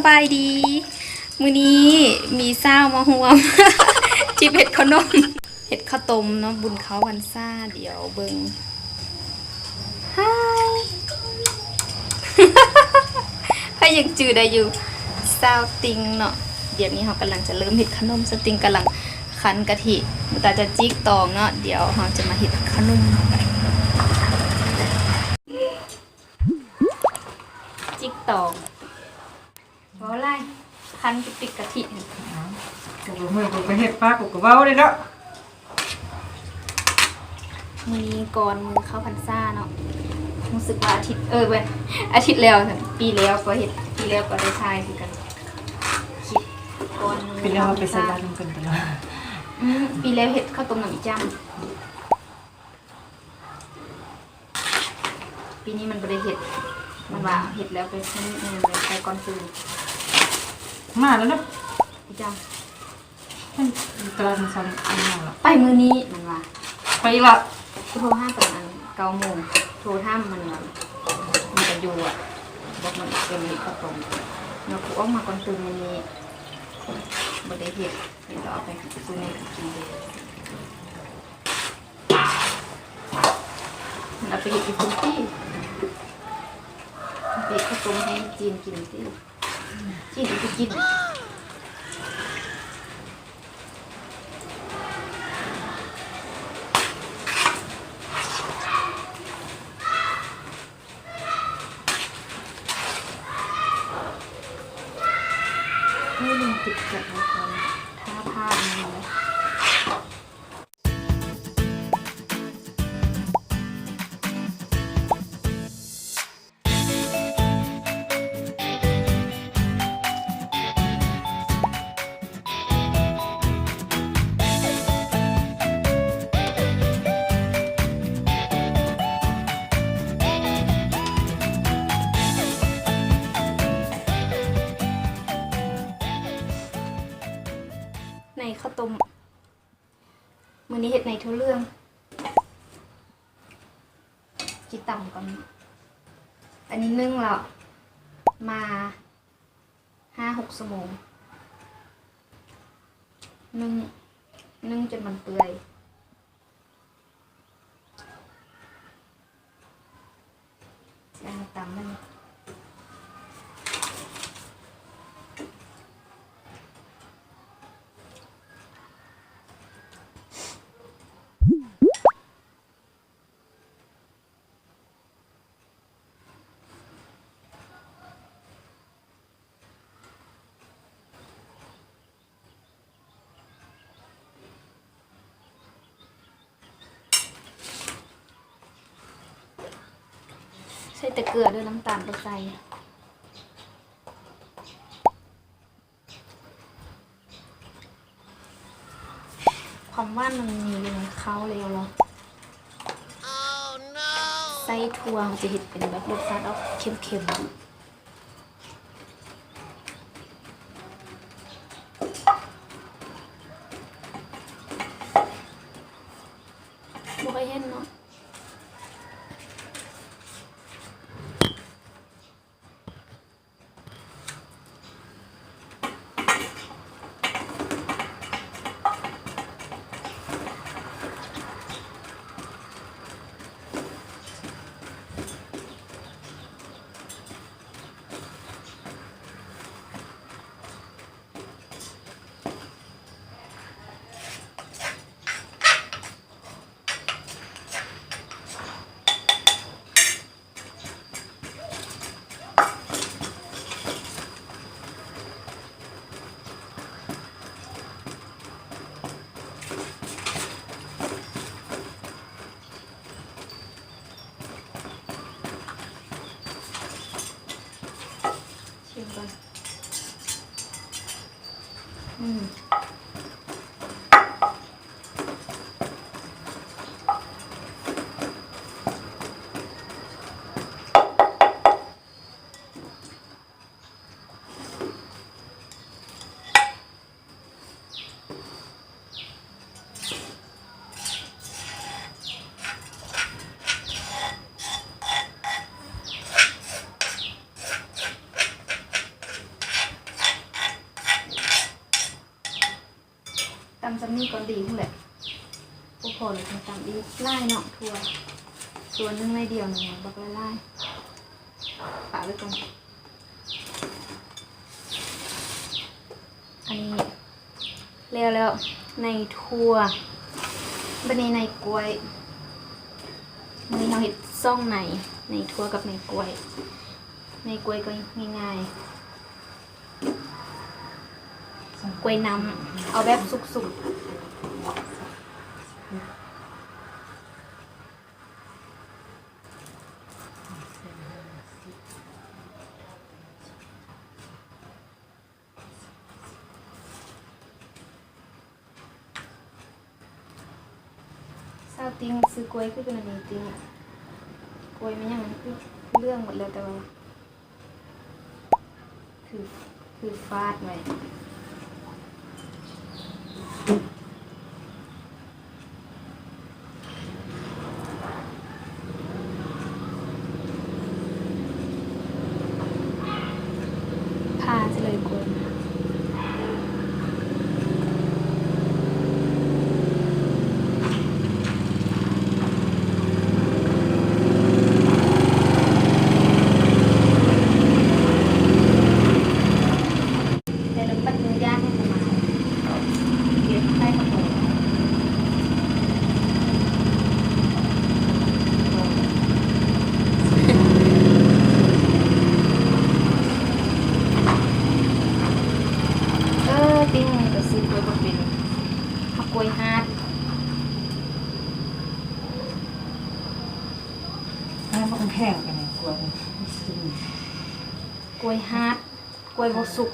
ສະບາຍດີ ມື້ນີ້ມີສາວມາຮ່ວມ ຈິບເຮັດເຂົ້າໜົມ ເຮັດເຂົ້າຕົ້ມເນາະ ບຸນເຂົ້າພັນສາ ດຽວເບິ່ງ ຮາຍ ໃຜຍັງຈື່ໄດ້ຢູ່ ສາວຕິງເນາະ. ດຽວນີ້ເຮົາກຳລັງຈະເລີ່ມເຮັດເຂົ້າໜົມ ສາວຕິງກຳລັງຄັ້ນກະທິ ມຸຕາຈະຈິກຕອງເນາະ. ດຽວເຮົາຈະມາເຮັດເຂົ້າໜົມ ຈິກຕອງ ເວົ້າຫຼາຍ ຄັ້ນກະຕິກະທິ ເອົາ ກູກໍເມື່ອຍ ກູກໍເຮັດປາ ກູກໍເວົ້າໄດ້ເນາະ. ມື້ນີ້ກ່ອນມື້ເຂົ້າພັນສາເນາະ ຮູ້ສຶກວ່າອາທິດ ເອີ ແມ່ນ ອາທິດແລ້ວ ປີແລ້ວກໍເຮັດ ປີແລ້ວກໍໄດ້ຖ່າຍຄືກັນ ຄລິບກ່ອນມື້ ປີແລ້ວເຮົາໄປໃສ່ບາດນຳກັນຕະຫຼອດ ອືມ ປີແລ້ວເຮັດເຂົ້າຕົ້ມນຳອີ່ຈ້ຳ. ປີນີ້ມັນບໍ່ໄດ້ເຮັດ ມັນວ່າເຮັດແລ້ວໄປໃຫ້ແມ່ໄປກ່ອນຕື່ນ. ມາແລ້ວເນາະ ອີ່ຈ້ຳ ມັນຢູ່ຕະຫຼາດມື້ເຊົ້ານີ້ ໄປມື້ນີ້ ມັນວ່າ ໄປອີກລະ. ໂທຫາຕອນອັນເກົ້າໂມງ ໂທຖາມມັນວ່າ ມັນກໍຢູ່ອະ ບອກມັນເປັນເຮັດເຂົ້າຕົ້ມເນາະ. ກູອອກມາກ່ອນຕື່ນມື້ນີ້ ບໍ່ໄດ້ເຮັດ ເຮັດແລ້ວເອົາໄປໃຫ້ຕູ້ແມ່ກິນເດ້. ມັນເອົາໄປເຮັດຢູ່ພຸ້ນຕິ ເຮັດເຂົ້າຕົ້ມໃຫ້ຈີນກິນຕິ ຈີນກໍໄປກິນ. ນີ້ມັນຕິດກັບ ຖ້າຜ້າອັນນີ້ນະ. ໃນເຂົ້າຕົ້ມ ມື້ນີ້ເຮັດໃນຖົ່ວເຫຼືອງ ຊິຕຳກ່ອນ. ອັນນີ້ໜຶ້ງແລ້ວ ມາຫ້າຫົກຊົ່ວໂມງ ໜຶ້ງ ໜຶ້ງຈົນມັນເປື່ອຍ. ຊິເອົາມາຕຳມັນ. ໃສ່ແຕ່ເກືອເດີ້ ນ້ຳຕານບໍ່ໃສ່. ຄວາມຫວານມັນມີຢູ່ໃນເຂົ້າແລ້ວເນາະ. ໃສ່ຖົ່ວມັນຈະເຮັດເປັນແບບລົດຊາດອອກເຄັມໆ. ບໍ່ເຄີຍເຫັນເນາະ. ເ ກ່ອນດີພຸ້ນແຫຼະ. ບໍ່ພໍແລ້ວຈັ່ງຕຳອີກ. ຫຼາຍເນາະ ຖົ່ວ ສ່ວນໜຶ່ງໜ້ອຍດຽວໜຶ່ງ ບັກຫຼາຍໆ. ປະໄວ້ກ່ອນ. ອັນນີ້ແລ້ວແລ້ວ ໃນຖົ່ວ. ບັດນີ້ໃນກ້ວຍ ມື້ນີ້ເຮົາເຮັດສອງໃນ ໃນຖົ່ວກັບໃນກ້ວຍ. ໃນກ້ວຍກໍງ່າຍໆ ກ້ວຍນ້ຳ ເອົາແບບສຸກໆ. ສາວຕິ່ງ ຊື່ກ້ວຍຄືເປັນອັນນີ້ຕິ່ງ. ກ້ວຍແມ່ນຫຍັງ ມັນຄືເຫຼືອງໝົດແລ້ວ ແຕ່ວ່າ ຖື ຖືຟາດໄວ້. ຜ່າຊິເລີຍກົນ. ແຕ່ລະປັດມື້ຢາກໃຫ້ສະມາວ ເກັບໃສ່ກະໂປງ. ເອີ ຕິ່ງນີ້ກະຊື້ກ້ວຍບໍ່ເປັນ ເອົາກ້ວຍຫາດ. ອັນນັ້ນມັນແຂງໄປນີ້ ກ້ວຍ ກ້ວຍຫາດ ກ້ວຍບໍ່ສຸກ.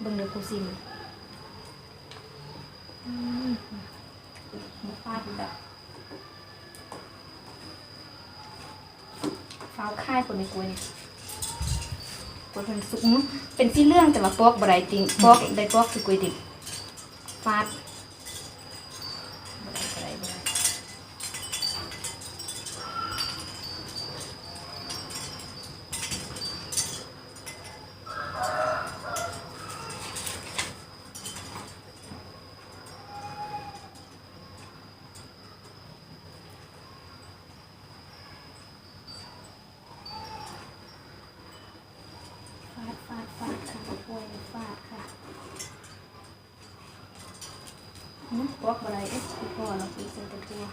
ເບິ່ງເດີຄູຊິມ. ອືມ ບໍ່ພາດອີກແລ້ວ. ຟ້າວຂາຍຄົນໃນກ້ວຍນີ້ ກ້ວຍເພິ່ນສຸກ. ອືມ ເປັນສີເຫຼືອງ ແຕ່ວ່າປອກບໍ່ໄດ້ຕິ່ງ ປອກໄດ້ປອກຄືກ້ວຍດິບ ຟາດ. ຟາດ ຟາດ ຟາດ ຂ້າກ້ວຍ ຟາດຄ່ະ. ອືມ ປອກບໍ່ໄດ້ ເອີ ຄືພໍແລ້ວ ຄືໃສ່ແຕ່ຖົ່ວ.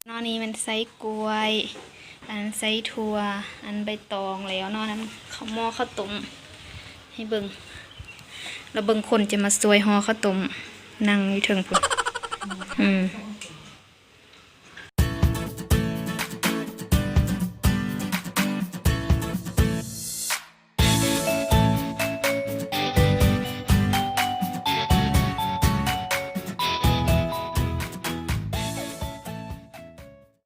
ເນາະ ນີ້ແມ່ນໄສ້ກ້ວຍ ອັນນັ້ນໄສ້ຖົ່ວ ອັນໃບຕອງແລ້ວເນາະ ນັ້ນເຂົ້າ ໝໍ້ເຂົ້າຕົ້ມ ໃຫ້ເບິ່ງ ແລ້ວເບິ່ງຄົນຈະມາຊ່ວຍຫໍ່ເຂົ້າຕົ້ມ ນັ່ງຢູ່ເທິງພຸ້ນ. ອືມ.